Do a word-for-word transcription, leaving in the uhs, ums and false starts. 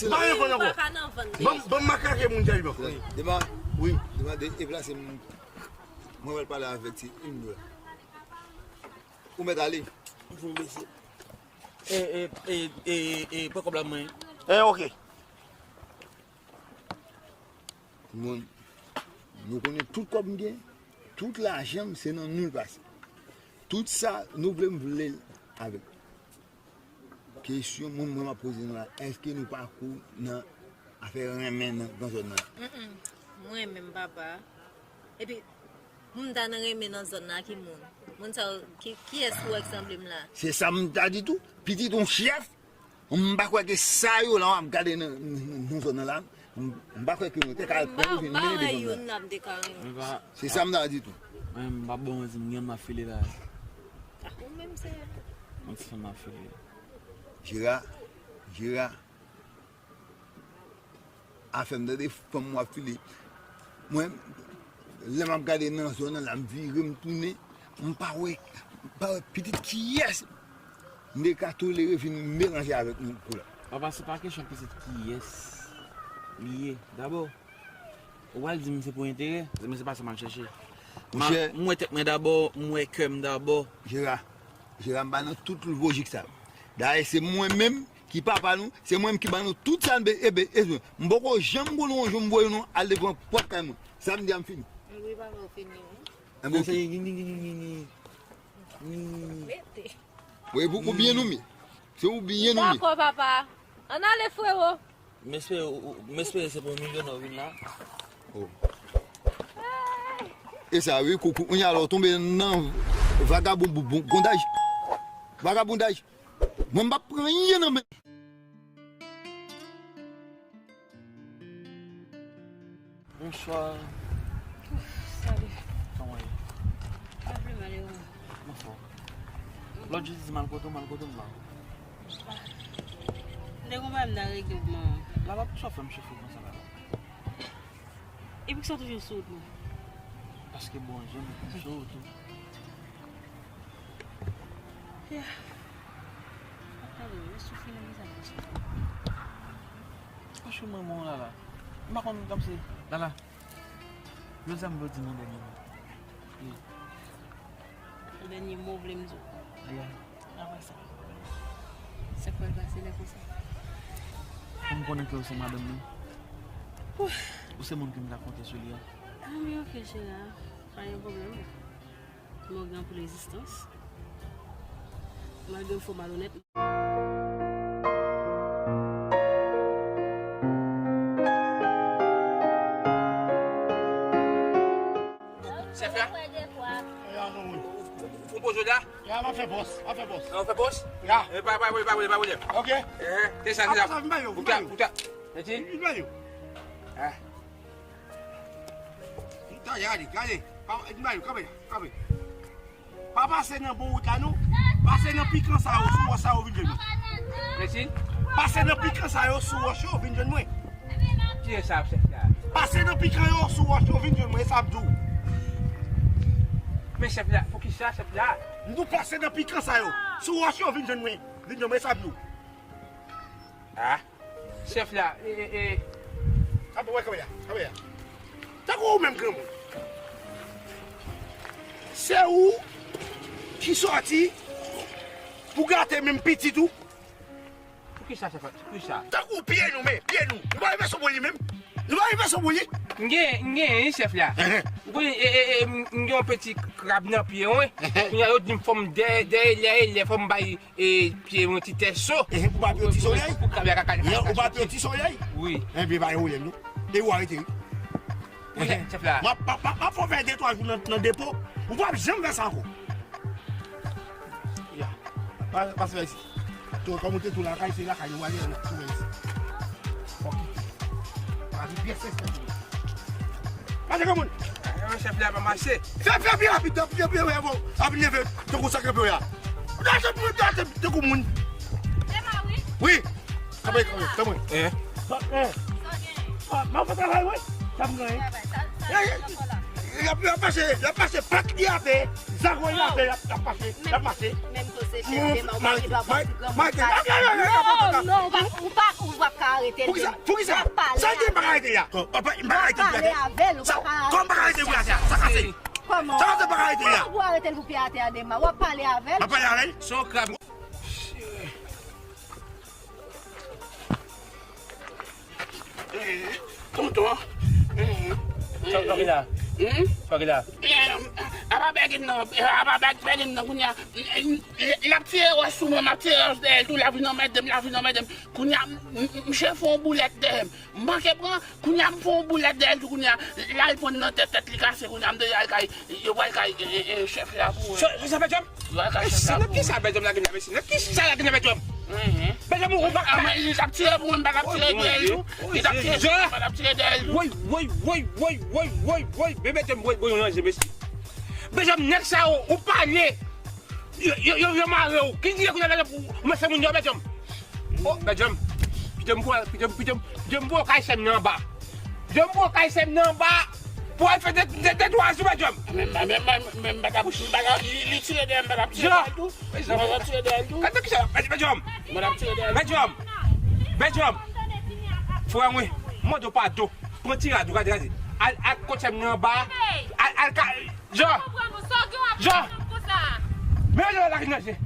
se... Pa nan vann ankò. Pa nan vann. Ban m, ban m makake moun sa yo. Dema, wi. Dema de, e plase m, mwen wè l pale avèk ti Imno la. Ou mèt ale. Fon bese. E, e, e, e, e, pran kòb la mwen. E, oke. Moun, nou konnen tout kòb m gen, tout lajan m, se nan nou l pase. Tout sa nou vle, m vle l avèk. Kesyon moun mwen m ap poze nou la, èske nou pa kou nan afè renmen nan, nan zòn nan? Mm, mm. Mwen menm, papa. Epi, moun ta nan renmen nan zòn nan, ki moun? Moun sa yo, ki, kiyès ou wè k sanble m la? Se sa m ta di tou. Pitit yon chèf, m pa kwè ke sa yo la w ap gade nan, nan, nan zòn nan la, m, m pa kwè ke yo te ka pran yo vin mennen de zòn nan. Youn n ap dekare. Se sa m ta di tou. Mwen, m pa bon, di m gen m ap file la. Ah, ou menm se... Mwen ti fanm ap file. Jera, Jera. Afè m tande fanm w ap file. Mwen, lè m ap gade nan zòn nan la, m vire, m tounen, m pa wè, m pa wè pitit kiyès m te ka tolere vin melanje avèk nou kou la. Papa, se pa kesyon pitit kiyès li ye. Dabò, ou pral di m se pou enterè, men se pa sa m al chèche. Monchè, m wè tèt mwen dabò, m wè kè m dabò. Jera, Jera, m pa nan tout lojik sa. Dayè, se mwen menm ki papa nou, se mwen menm ki ban nou tout sa n be-, e be-, bezwen. M poko janm konnen yon jou m voye nou al devan pòt kay mwen. Samdi a m fini. Wi, papa, ou fini, wi. Enben, oke. Mete. Wi, pou, pou byen nou, men. Se ou byen nou, men. Dakò, papa. Ann ale, frewo. M espere, ou, ou, m espere se pou yon milyonè w vin la. Oh. E sa, wi, koukou. Kounye a la, w tonbe nan vagabon, bou-, bou-, bondaj. Vagabondaj. Mwen, m p ap pran anyen nan men. Bonswa. Salut. Kòman w ye? Mwen vle mal e ou? Mwen fò. Lòt jou di mal kote w, mal kote m la. M te konn pa m nan regle w, man. Lala, poukisa w fè m chofe konsa, Lala? E poukisa w toujou sou wout mwen? Paske Bondye mete m sou wout ou. Yeah. Gade, mwen soufri nan biznis mwen soufri. Franchman, mwen, Lala, m pa konn kòmsi, Lala, jodi a m vle w di m yon dènye mo. Wi. Yon dènye mo w vle m di w? Yeah. Apre sa, sa k pral pase lè konsa? Pou m konnen ke ou se madanm mwen. Ou se moun ke m ka konte sou li a. Ah, men oke, Jera, pa gen pwoblèm. Mwen gen anpil rezistans. Malgre m fò malonèt. Chèf la? Ou, ou, ou, ou poze la? Ya, m ap fè pòs, m ap fè pòs. Ah, ou fè pòs? Ya. Eh, pa, pa, pa, pa, pa, pa, pa. Ok. Eh, se sa, se sa. Apre sa, vin ba yo, vin ba yo. Vin ba yo. Ah. Gade, gade. Pa, vin ba yo, kanpe, kanpe. Pa pase nan bon wout la, non. Pase nan pikan sa yo, sou wòch sa yo, vin jwenn mwen. Mèsi. Pase nan pikan sa yo, sou wòch yo, vin jwenn mwen. Ki e sa, chèf la? Pase nan pikan yo, sou wòch yo, vin jwenn mwen, e sa m di w. Men chèf la, poukisa chèf la? M di w pase nan pikan sa yo, sou wòch yo, vin jwenn mwen. Vin jwenn mwen, e sa m di w. Ah. Chèf la, e, e, e. Apa wè kamera, kamera. Tankou ou menm granmoun. Se ou ki sòti pou gate menm pitit ou. Poukisa chèf la? Poukisa? Tankou pye nou, men, pye nou. Nou pa rive sou bò li menm. Nou pa rive sou bò li. M gen, m gen, wi, chèf la. Enhen. Ou konnen, e, e, e, m, m gen yon peti krab nan pye, wi. Enhen. Kounye a yo di m fò m dèyè, dèyè, lè, lè, fò m bay e pye yon ti tè so. Ehe, ou pa pye yon ti solèy? Pou, pou, pou krabi a ka, ka, ka, ka soti. Ou pa pye yon ti solèy? Wi. Enben, pa gen pwoblèm, non. E ou arete, wi. Wi, chèf la. M ap, m ap, m ap fè w fè de twa jou nan, nan depo. Ou p ap janm fè sa ankò. Ya. Pa, pase pa isi. Tou, kòm ou te tou lakay, se lakay nou ale, nou tou isi. Ok. Pa gen pyès respè pou ou. Mache, granmoun. Ah, chèf la pa mache. Fè, fè pi rapid, fè pi rapid, ap leve tankou sa kanpe a. Ou ta tankou moun. Se pa wi? Wi. Kanpe, kanpe, kanpe. Eh. Eh. M ap fè travay, wi. Sa m genyen. Travay, sa, sa, eh, sa, sa, sa. Y ap, y ap mache, y ap mache, plak li atè, zago li atè, y ap, y ap mache, y ap mache. Menm tou se chèf de ma, ou pa gen dwa pran ti granmoun sa. Non, non, ou pa, ou pa, ou pa ka arete l. Poukisa? Poukisa? Sa ki m pa ka arete a? Kò, papa, m pa ka arete l. W ap pale avè l, ou pa ka arete l. Kò m pa ka arete l pou atè a? Sa kase. Kòman? Sa kase m pa ka arete l a? Kòman pou arete l pou pye atè a, Dema? W ap pale avè l? M ap pale avè l. Se yon krab. Tonton. Sa w fè la? Hmm? Sa w fè la? Apa bègin nan, apa bègin nan kounye a. L ap tire wòch sou mwen, m ap tire wòch dèyè l tou, l ap vin anmède m, l ap vin anmède m. Kounye a, m chèf yon boulèt dèyè m. M manke pran, kounye a m fè yon boulèt dèyè l tou, kounye a l al pran nan tèt, tèt li kase, kounye a m deja al kay, yo pral kay chèf la pou mwen. Sa, sa, sa, Bèdjòm? Yo pral kay chèf la pou mwen. Nan ki sa Bèdjòm la gen nan mesi? Nan ki sa la gen nan Bèdjòm? Bèdjòm, ou pa ka. Li t ap tire pou mwen, m pa t ap tire dèyè l tou. Li t ap tire pou mwen, m pa t ap tire dèyè l tou. Woy, woy, woy, woy, woy, woy, woy, Bèdjòm, woy, woy, yon ranje, mesi. Bèdjòm, nèg sa yo, ou pale. Yo, yo, yo, yo mare w. Ki di kounye a Bèdjòm, ou mèt fè moun yo Bèdjòm? Oh, Bèdjòm. Kite m pou, kite m, kite m, kite m pou kay sè m nan anba. Kite m pou kay sè m nan anba. Pou al fè de, de, de twa jou, Bèdjòm. Men, men, men, men, men, m pa t ap, m pa t ap, li, li tire dèyè m, m pa t ap tire dèyè l tou. M pa t ap tire dèyè l tou. Gade ki sa, Bèdjòm. M pa t ap tire dèyè l tou. Bèdjòm. Bèdjòm. Frè mwen, mande w padon. Pran ti rad ou, gade, gade. Al, al kot sè m nan anba. Al, al ka, Jan. Jan. Men Jan la ki nan je.